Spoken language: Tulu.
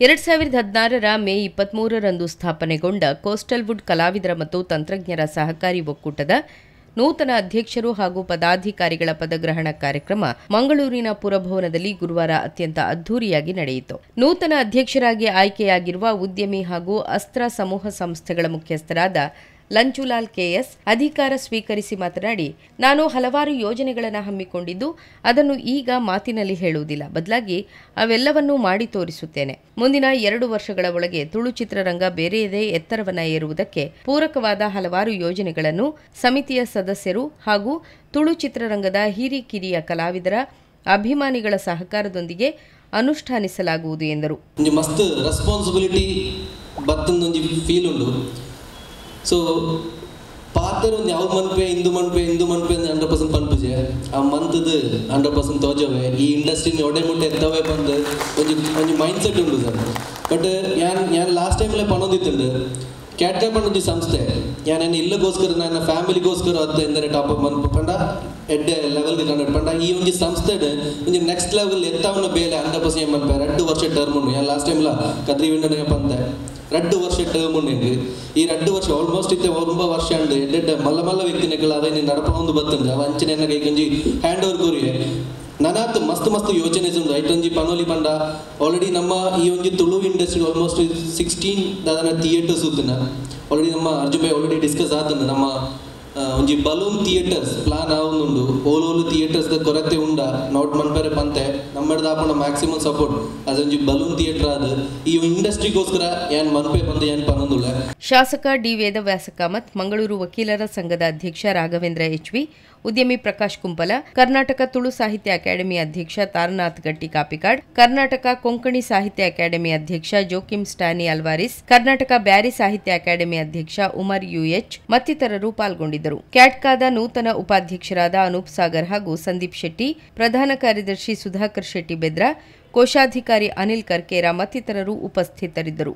2016ರ ಮೇ 23ರಂದು ಸ್ಥಾಪನೆಗೊಂಡ ಕೋಸ್ಟಲ್ ವುಡ್ ಕಲಾವಿದರ ಮತ್ತು ತಂತ್ರಜ್ಞರ ಸಹಕಾರಿ ಒಕ್ಕೂಟದ ನೂತನ ಅಧ್ಯಕ್ಷರು ಹಾಗೂ ಪದಾಧಿಕಾರಿಗಳ ಪದಗ್ರಹಣ ಕಾರ್ಯಕ್ರಮ ಮಂಗಳೂರಿನ ಪುರಭವನದಲ್ಲಿ ಗುರುವಾರ ಅತ್ಯಂತ ಅದ್ದೂರಿಯಾಗಿ ನಡೆಯಿತು. ನೂತನ ಅಧ್ಯಕ್ಷರಾಗಿ ಆಯ್ಕೆಯಾಗಿರುವ ಉದ್ಯಮಿ ಹಾಗೂ ಅಸ್ತ್ರ ಸಮೂಹ ಸಂಸ್ಥೆಗಳ ಮುಖ್ಯಸ್ಥರಾದ ಲಂಚುಲಾಲ್ ಕೆಎಸ್ ಅಧಿಕಾರ ಸ್ವೀಕರಿಸಿ ಮಾತನಾಡಿ, ನಾನು ಹಲವಾರು ಯೋಜನೆಗಳನ್ನು ಹಮ್ಮಿಕೊಂಡಿದ್ದು ಅದನ್ನು ಈಗ ಮಾತಿನಲ್ಲಿ ಹೇಳುವುದಿಲ್ಲ, ಬದಲಾಗಿ ಅವೆಲ್ಲವನ್ನೂ ಮಾಡಿ ತೋರಿಸುತ್ತೇನೆ. ಮುಂದಿನ 2 ವರ್ಷಗಳ ಒಳಗೆ ತುಳು ಚಿತ್ರರಂಗ ಬೇರೆಯದೇ ಎತ್ತರವನ್ನು ಏರುವುದಕ್ಕೆ ಪೂರಕವಾದ ಹಲವಾರು ಯೋಜನೆಗಳನ್ನು ಸಮಿತಿಯ ಸದಸ್ಯರು ಹಾಗೂ ತುಳು ಚಿತ್ರರಂಗದ ಹಿರಿ ಕಿರಿಯ ಕಲಾವಿದರ ಅಭಿಮಾನಿಗಳ ಸಹಕಾರದೊಂದಿಗೆ ಅನುಷ್ಠಾನಿಸಲಾಗುವುದು ಎಂದರು. ಸೊ ಪಾತ್ರ ಒಂದು ಯಾವ ಮನ್ಪೆ ಇಂದು ಮನ್ಪೆ ಇಂದು ಮನ್ಪೆ ಅಂದ್ರೆ 100% ಪನ್ಪುಜೆ ಆ ಮಂತದ 100% ತೋಜವೆ ಈ ಇಂಡಸ್ಟ್ರಿನ ಒಡೆ ಮುಟ್ಟೆ ಎತ್ತವೆ ಬಂದು ಒಂಜಿ ಒಂಜಿ ಮೈಂಡ್ ಸೆಟ್ ಉಂಡು ಸರ್. ಬಟ್ ಯಾನ್ ಲಾಸ್ಟ್ ಟೈಮ್ಲೆ ಪಣೊಂದಿತ್ತುಂಡು ಕ್ಯಾಟ್ಕಾ ಪಣ್ಣೊಂಜಿ ಸಂಸ್ಥೆ ಯಾನ್ ಇಲ್ಲಗೋಸ್ಕರ ನನ್ನ ಫ್ಯಾಮಿಲಿಗೋಸ್ಕರ ಅತ್ತ ಎಂದರೆ ಟಾಪ್ ಅಪ್ ಮನ್ಪು ಪಂಡ ಎಡ್ಡೆ ಲೆವೆಲ್ಗೆ ಕಂಡು ಪಂಡ ಈ ಒಂಜಿ ಸಂಸ್ಥೆ ಒಂಜಿ ನೆಕ್ಸ್ಟ್ ಲೆವೆಲ್ ಎತ್ತವನ ಬೇಲೆ 100% ಮನ್ಪೆ 2 ವರ್ಷ ಟರ್ಮ್ ಉಂಡು. ಯಾನ್ ಲಾಸ್ಟ್ ಟೈಮ್ಲ ಕದ್ರಿ ವಿಂಡನೆ ಪಂತೆ 2 ವರ್ಷ ಟರ್ಮ್ ಉಂಡು. ಈ 2 ವರ್ಷ ಆಲ್ಮೋಸ್ಟ್ ಇತ್ತೆ 9 ವರ್ಷ ಉಂಡು. ಎಡ್ಡೆಡ್ಡೆ ಮಲ್ಲ ಮಲ್ಲ ವ್ಯಕ್ತಿನೆಗಳ ಅದೇ ನಡಪ ಒಂದು ಬತ್ತುಂಡು ಅವ ಅಂಚನೆ ಕೈಕೊಂಜಿ ಹ್ಯಾಂಡ್ ಓವರ್ ಕೊರಿಯೆ ನನಾತ್ ಮಸ್ತ್ ಮಸ್ತ್ ಯೋಚನೆ ಉಂಡು. ಐಟೊಂಜಿ ಪನೋಲಿ ಪಂಡ ಆಲ್ರೆಡಿ ನಮ್ಮ ಈ ಒಂಜಿ ತುಳು ಇಂಡಸ್ಟ್ರಿ ಆಲ್ಮೋಸ್ಟ್ 16 ದಾದನ ಥಿಯೇಟರ್ಸ್ ಉತ್ತುನ ಆಲ್ರೆಡಿ ನಮ್ಮ ಅರ್ಜುನ್ ಭಾಯ್ ಆಲ್ರೆಡಿ ಡಿಸ್ಕಸ್ ಆತುಂಡು. ನಮ್ಮ ಒಂಜಿ balloon theatres plan ಆವೊಂದುಂಡು. ಓಲೋಲು ಥಿಯೇಟರ್ಸ್ ದ ಕೊರತೆ ಉಂಡ not ಮನ್ಪೆರೆ ಪಂತೆ ನಮ್ಮಡ್ದ ಆಪುನ ಮ್ಯಾಕ್ಸಿಮಮ್ ಸಪೋರ್ಟ್ ಅದೊಂಜಿ ಬಲೂನ್ ಥಿಯೇಟರ್ ಆದ್ ಈ ಇಂಡಸ್ಟ್ರಿಗೋಸ್ಕರ ಯಾನ್ ಮನ್ಪೆ ಪಂತೆ ಯಾನ್ ಪನೊಂದುಲ್ಲೆ. ಶಾಸಕ ಡಿ ವೇದವ್ಯಾಸ ಕಾಮತ್, ಮಂಗಳೂರು ವಕೀಲರ ಸಂಘದ ಅಧ್ಯಕ್ಷ ರಾಘವೇಂದ್ರ ಎಚ್ವಿ, ಉದ್ಯಮಿ ಪ್ರಕಾಶ್ ಕುಂಪಲ, ಕರ್ನಾಟಕ ತುಳು ಸಾಹಿತ್ಯ ಅಕಾಡೆಮಿ ಅಧ್ಯಕ್ಷ ತಾರನಾಥ್ ಗಟ್ಟಿ ಕಾಪಿಕಾಡ್, ಕರ್ನಾಟಕ ಕೊಂಕಣಿ ಸಾಹಿತ್ಯ ಅಕಾಡೆಮಿ ಅಧ್ಯಕ್ಷ ಜೋಕಿಮ್ ಸ್ಟಾನಿ ಅಲ್ವಾರಿಸ್, ಕರ್ನಾಟಕ ಬ್ಯಾರಿ ಸಾಹಿತ್ಯ ಅಕಾಡೆಮಿ ಅಧ್ಯಕ್ಷ ಉಮರ್ ಯುಎಚ್ ಮತ್ತಿತರರು ಪಾಲ್ಗೊಂಡಿದ್ದರು. ಕ್ಯಾಟ್ಕಾದ ನೂತನ ಉಪಾಧ್ಯಕ್ಷರಾದ ಅನೂಪ್ ಸಾಗರ್ ಹಾಗೂ ಸಂದೀಪ್ ಶೆಟ್ಟಿ, ಪ್ರಧಾನ ಕಾರ್ಯದರ್ಶಿ ಸುಧಾಕರ್ ಶೆಟ್ಟಿ ಬೆದ್ರ, ಕೋಶಾಧಿಕಾರಿ ಅನಿಲ್ ಕರ್ಕೇರಾ ಮತ್ತಿತರರು ಉಪಸ್ಥಿತರಿದ್ದರು.